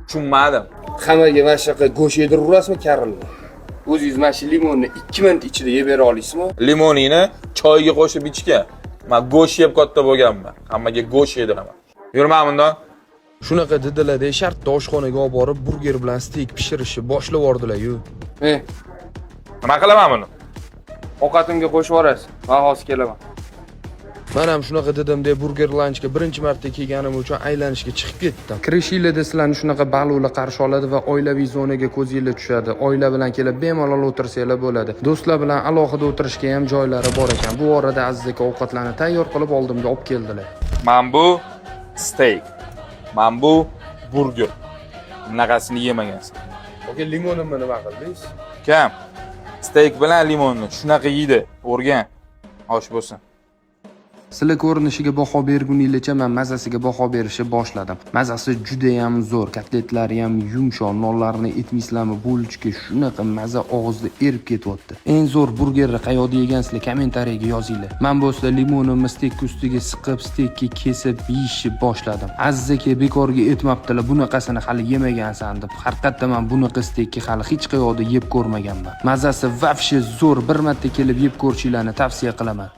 Tushunmadim. Hammaga mana shunaqa go'sht yediraverasizmi, karilni? O'zingiz mana shu limonni 2 minut ichida yeb bera olasizmi? Limonini choyga qo'shib ichgan. Man go'sht yeb katta bo'lganman. Hammaga go'sht yediraman. Yurma bundan. Shunaqa dedilar-da, shartta oshxonaga olib borib burger bilan steyk pishirishni boshlab yubordilar-yu. E, Nima qilaman buni? Ovqatimga qo'shib yuborasiz. Men hozir kelaman. Man ham shunaqa dedim-da, Burger Lounge'ga birinchi marta kelganim uchun aylanishga chiqib ketdim. Kirishinglarda sizlarni shunaqa baliqlar qarshi oladi va oilaviy zonaga ko'zinglar tushadi. Oila bilan kelib bemalol o'tirsanglar bo'ladi. Do'stlar bilan alohida o'tirishga ham joylari bor ekan. Bu orada Aziz aka ovqatlarni tayyor qilib oldimga olib keldilar. Man bu steyk. Man bu burger. Bunaqasini yemagansan. Aka, limonimni nima qildingiz? Kam. Steyk bilan limonni shunaqa yeydi. O'rgan. Osh bo'lsin. Sizlar ko'rinishiga baho berguninglarcha man mazasiga baho berishni boshladim. Mazasi juda ham zo'r, kotletlari ham yumshoq, nonlarini etmaysizlarmi, булочка shunaqa maza og'izda erib ketyapti. Eng zo'r burgerni qayoqda yegansizlar, kommentariyaga yozinglar. Man bo'lsa limonimni steyk ustiga siqib, steykka kesib yeyishni boshladim. Aziz aka bekorga aytmabdilar, bunaqasini hali yemagansan deb. Haqiqatda man bunaqa steykni hali hech qayoqda yeb ko'rmaganman. Mazasi вообще zo'r, bir marta kelib yeb ko'rishinglarni tavsiya qilaman.